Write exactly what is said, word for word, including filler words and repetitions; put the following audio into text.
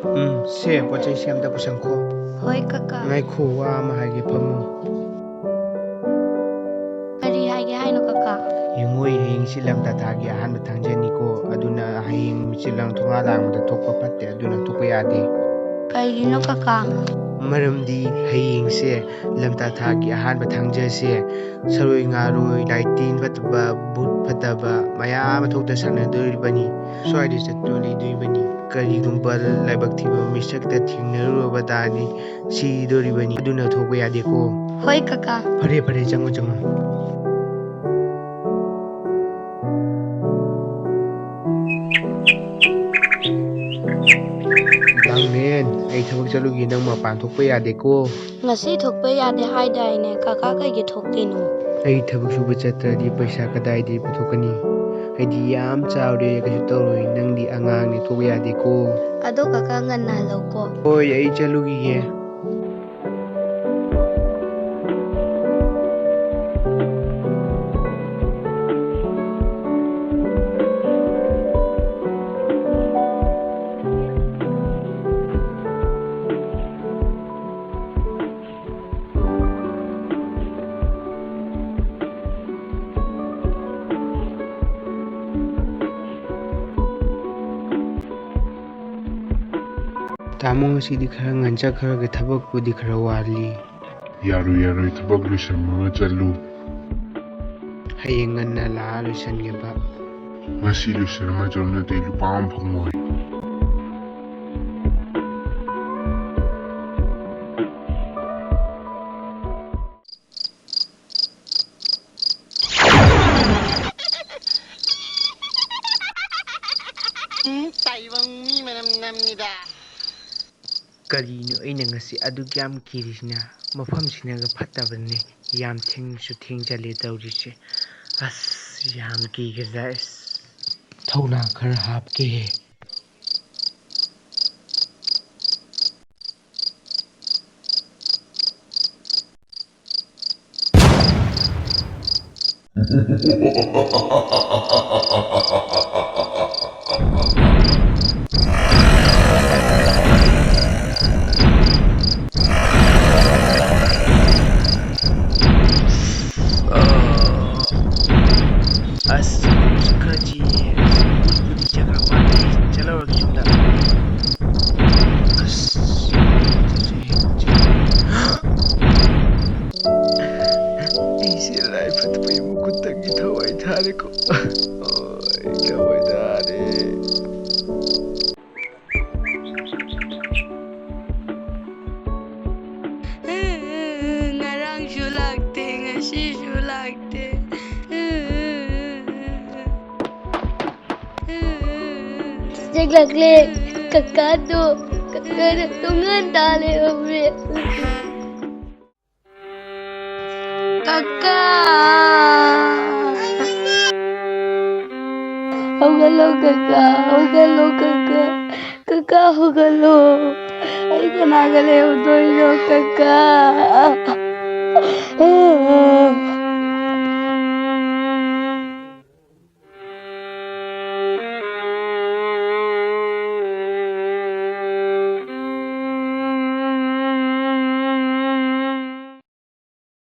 ꯎꯝ, ꯁꯦ, ꯄꯣꯠ ꯆꯩꯁꯦ ꯑꯝꯇ ꯄꯨꯁꯟꯈꯣ꯫ ꯍꯣꯏ, ꯀꯀꯥ꯫ ꯉꯥꯏꯈꯣ, ꯋꯥ ꯑꯃ ꯍꯥꯏꯒꯦ, ꯐꯝꯃꯨ꯫ ꯀꯔꯤ ꯍꯥꯏꯒꯦ ꯍꯥꯏꯅꯣ, ꯀꯀꯥ? ꯌꯦꯡꯉꯣꯏ, ꯍꯌꯦꯡꯁꯤ ꯂꯝꯇꯥ ꯊꯥꯒꯤ ꯑꯍꯥꯟꯕ ꯊꯥꯡꯖꯅꯤꯀꯣ, ꯑꯗꯨꯅ ꯍꯌꯦꯡ ꯃꯤꯆꯤꯜ ꯂꯥꯡ ꯊꯣꯡꯒꯥ ꯂꯥꯡꯕꯗ ꯊꯣꯛꯄ ꯐꯠꯇꯦ, ꯑꯗꯨꯅ ꯊꯣꯛꯄ ꯌꯥꯗꯦ꯫ ꯀꯩꯒꯤꯅꯣ, ꯀꯀꯥ? ꯃꯔꯝꯗꯤ ꯍꯌꯦꯡꯁꯦ ꯂꯝꯇꯥ ꯊꯥꯒꯤ ꯑꯍꯥꯟꯕ ꯊꯥꯡꯖꯁꯦ ꯁꯔꯣꯏ ꯉꯥꯔꯣꯏ, ꯂꯥꯏꯇꯤꯟ ꯐꯠꯇꯕ, ꯚꯨꯠ ꯐꯠꯇꯕ ꯃꯌꯥꯝ ꯑꯃ ꯊꯣꯛꯇ ꯁꯥꯟꯅꯗꯣꯔꯤꯕꯅꯤ꯫ ꯁ꯭ꯋꯥꯏꯗ ꯆꯠꯇꯨ ꯂꯩꯗꯣꯔꯤꯕꯅꯤ꯫ ꯀꯔꯤꯒꯨꯝꯕ ꯂꯥꯏꯕꯛ ꯊꯤꯕ ꯃꯤꯁꯛꯇ ꯊꯦꯡꯅꯔꯨꯔꯕ ꯇꯥꯔꯗꯤ ꯁꯤꯗꯣꯔꯤꯕꯅꯤ꯫ ꯑꯗꯨꯅ ꯊꯣꯛꯄ ꯌꯥꯗꯦꯀꯣ꯫ ꯍꯣꯏ, ꯀꯀꯥ꯫ ꯐꯔꯦ, ꯐꯔꯦ, ꯆꯪꯉꯣ, ꯆꯪꯉꯣ꯫ ꯂꯥꯡꯃꯦꯟ, ꯑꯩ ꯊꯕꯛ ꯆꯠꯂꯨꯒꯦ, ꯅꯪ ꯃꯄꯥꯟ ꯊꯣꯛꯄ ꯌꯥꯗꯦꯀꯣ꯫ ꯉꯁꯤ ꯊꯣꯛꯄ ꯌꯥꯗꯦ ꯍꯥꯏꯗꯥꯏꯅꯦ, ꯀꯀꯥ ꯀꯩꯒꯤ ꯊꯣꯛꯇꯣꯏꯅꯣ? ꯑꯩ ꯊꯕꯛ ꯁꯨꯕ ꯆꯠꯇ꯭ꯔꯗꯤ ꯄꯩꯁꯥ ꯀꯗꯥꯏꯗꯒꯤ ꯄꯨꯊꯣꯛꯀꯅꯤ? ꯑꯩꯗꯤ ꯌꯥꯝ ꯆꯥꯎꯔꯦ, ꯀꯩꯁꯨ ꯇꯧꯔꯣꯏ, ꯅꯪꯗꯤ ꯑꯉꯥꯡꯅꯦ, ꯊꯣꯛꯄ ꯌꯥꯗꯦꯀꯣ꯫ ꯑꯗꯣ ꯀꯀꯥ ꯉꯟꯅ ꯍꯜꯂꯛꯎꯀꯣ꯫ ꯍꯣꯏ, ꯑꯩ ꯆꯠꯂꯨꯈꯤꯒꯦ꯫ ꯇꯥꯃꯣ, ꯉꯁꯤꯗꯤ ꯈꯔ ꯉꯟ ꯆꯠꯈ꯭ꯔꯒꯦ, ꯊꯕꯛꯄꯨꯗꯤ ꯈꯔ ꯋꯥꯠꯂꯤ꯫ ꯌꯥꯔꯣꯏ, ꯌꯥꯔꯣꯏ, ꯊꯕꯛ ꯂꯣꯏꯁꯟꯕꯒ ꯆꯠꯂꯨ꯫ ꯍꯌꯦꯡ ꯉꯟꯅ ꯂꯥꯛꯑ ꯂꯣꯏꯁꯟꯒꯦꯕ꯫ ꯉꯁꯤ ꯂꯣꯏꯁꯜꯂꯝꯃ ꯆꯠꯂꯨ, ꯅꯠꯇ꯭ꯔꯗꯤ ꯂꯨꯄꯥ ꯑꯃ ꯐꯪꯉꯣꯏ꯫ ꯎꯝ, ꯇꯥꯏꯕꯪ ꯃꯤ ꯃꯅꯝ ꯅꯝꯃꯤꯗ꯫ ꯀꯔꯤꯅꯣ ꯑꯩꯅ ꯉꯁꯤ ꯑꯗꯨꯛ ꯌꯥꯝ ꯀꯤꯔꯤꯁꯤꯅ? ꯃꯐꯝꯁꯤꯅꯒ ꯐꯠꯇꯕꯅꯦ, ꯌꯥꯝ ꯊꯦꯡꯁꯨ ꯊꯦꯡꯖꯜꯂꯦ ꯇꯧꯔꯤꯁꯦ꯫ ꯑꯁ, ꯌꯥꯝ ꯀꯤꯈ꯭ꯔꯦꯗ ꯑꯁ꯫ ꯊꯧꯅꯥ ꯈꯔ ꯍꯥꯞꯀꯦꯍꯦ꯫ ꯂꯥꯛꯂꯦ꯫ ꯀꯀꯥꯗꯣ, ꯀꯀꯥꯗꯣ ꯇꯨꯡꯍꯟ ꯇꯥ ꯂꯩꯔꯝꯃꯦ꯫ ꯀꯀꯥ! ꯍꯧꯒꯠꯂꯣ ꯀꯀꯥ, ꯍꯧꯒꯠꯂꯣ ꯀꯀꯥ꯫ ꯀꯀꯥ ꯍꯧꯒꯠꯂꯣ꯫ ꯑꯩ ꯀꯅꯥꯒ ꯂꯩꯍꯧꯗꯣꯏꯅꯣ ꯀꯀꯥ?